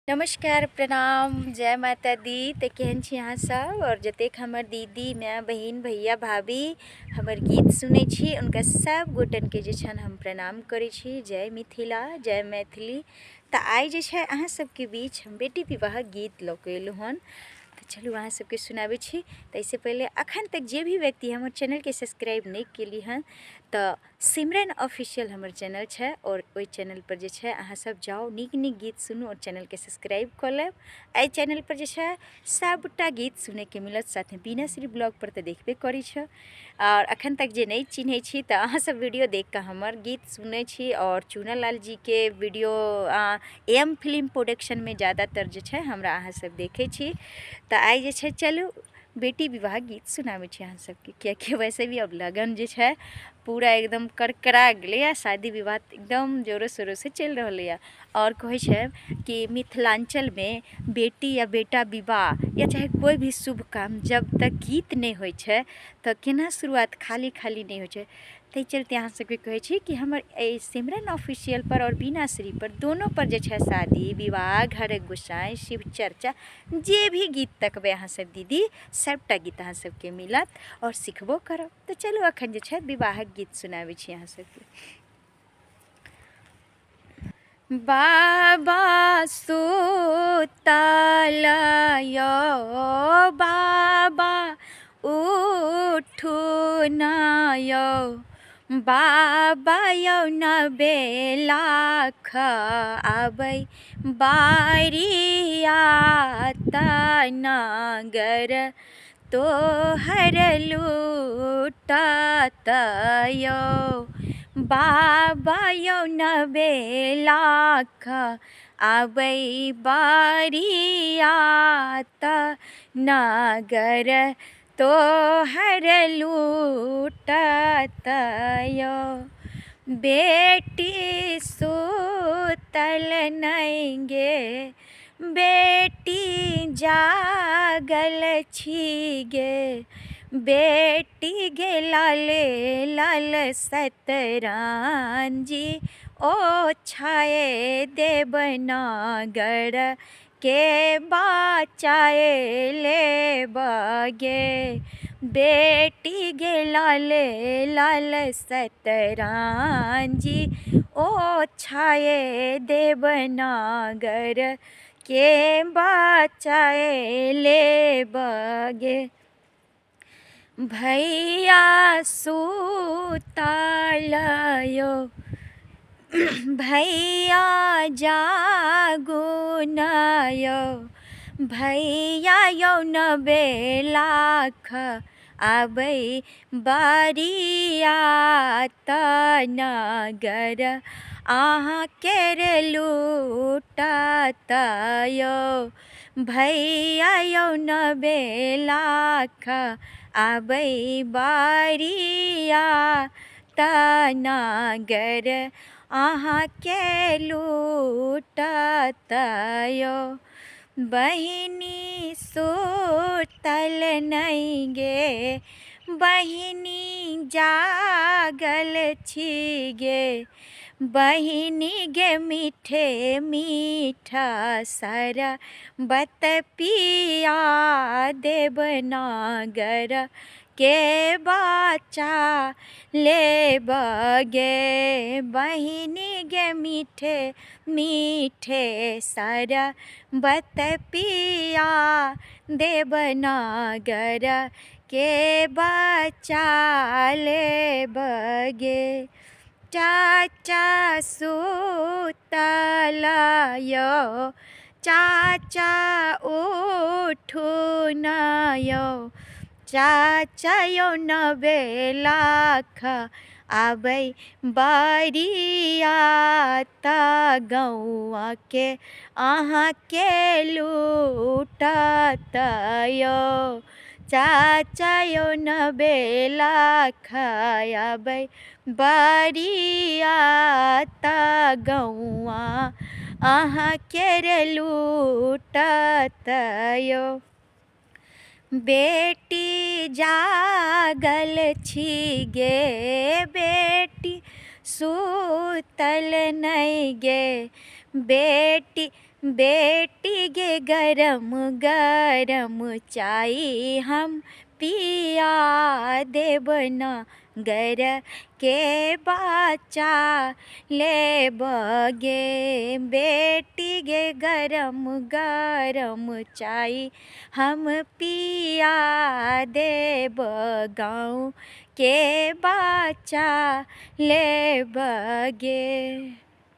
नमस्कार प्रणाम जय माता दी। तऽ केहन छी अहाँ सब? आओर जतेक हमर दीदी माय बहिन भैया भाभी हमर गीत सुनै छी हुनका सब गोटनके जे छनि हम प्रणाम करै छी। जय मिथिला जय मैथिली। तऽ आइ जे छै अहाँ सबके बीच हम बेटी विवाहक गीत लऽ कऽ एलहुँ हन, तऽ चलू अहाँ सबके सुनाबै छी। ताहिसँ पहिले अखन तक जे भी व्यक्ति हमर चैनलके सब्सक्राइब नहि केली हन तऽ सिमरन ऑफिशियल हमर चैनल छै और ओहि चैनल पर जे छै अहाँ सब जाउ, नीक नीक गीत सुनू और चैनलके सब्सक्राइब कऽ लेब। एहि चैनल पर जे छै सबटा गीत सुनैके मिलत, साथे बीना श्री ब्लॉग पर तऽ देखबे करै छै। और अखन तक जे नहि चिन्है छी तऽ अहाँ सब वीडियो देख कऽ हमर गीत सुनै छी। और चूना लाल जी के वीडियो एम फिल्म प्रोडक्शनमे ज़्यादातर जे छै हमरा अहाँ सब देखै छी। तऽ आइ जे छै चलू बेटी विवाह गीत सुनाबै छी अहाँ सबके, कियाकि वैसे भी अब लगन जे छै पूरा एकदम करकरा गेलैए, शादी विवाह एकदम जोरों शोरों से चलि रहलैए। और कहै छै कि मिथिलाञ्चलमे बेटी या बेटा विवाह या चाहे कोइ भी शुभ काम जब तक गीत नहि होइ छै तऽ केना शुरुआत खाली खाली नहि होइ छै। ताहि चलते अहाँ सबके कहै छी कि हमर एहि सिमरन ऑफिशियल पर और बीना श्री पर दोनों पर जे छै शादी विवाह घरक गोसाइ शिव चर्चा जे भी गीत तकबै अहाँ सब दीदी सबटा गीत अहाँ सबके मिलत और सिखबो करब। तऽ चलू अखन जे छै विवाहक गीत सुनाबै छी अहाँ सबके। बाबा सुतल यौ बाबा उठू न यौ बाबा यौ नबे लाख आबै बारिया नगर तोहर लूटत यौ बाबा यौ नबे लाख आबै बारिया नगर तोहर लूटत यौ। बेटी सुतल नहि गे बेटी जागल छी गे बेटी गे लाले लाल सतरंजी ओ छाए देब नगर के बचाए लेब गे बेटी गे लाले लाल सतरंजी ओ छाए देब नगर के बचाए लेब गे। भैया सुतल यौ भैया जागू न यौ भैया यौ नबे लाख आबै बारिया नगर अहाँ केर लूटत यौ भैया यौ नबे लाख आबै बारिया नगर अहाँके लूटत यौ। बहिनी सुतल नहि गे बहिनी जागल छी गे बहिनी गे मीठे मीठा शरबत पिया देब नगर के बचा लेब गे बहिनी गे मीठे मीठे शरबत पिया देब नगर के बचा लेब गे। चाचा सुतल यौ चाचा उठू न यौ चाचा यौ नबे लाख आबै बारिया गौआ के अहाँके लूटत यौ चाचा यौ नबे लाख आबै बारिया गौआ अहाँके लूटत यौ। बेटी जागल छी गे बेटी सुतल नहि गे बेटी बेटी गे गरम गरम चाय हम पिया देब नगरके बच्चा लेब गे। बेटी गे गरम गरम चाय हम पिया देब गाँवके बच्चा लेब गे।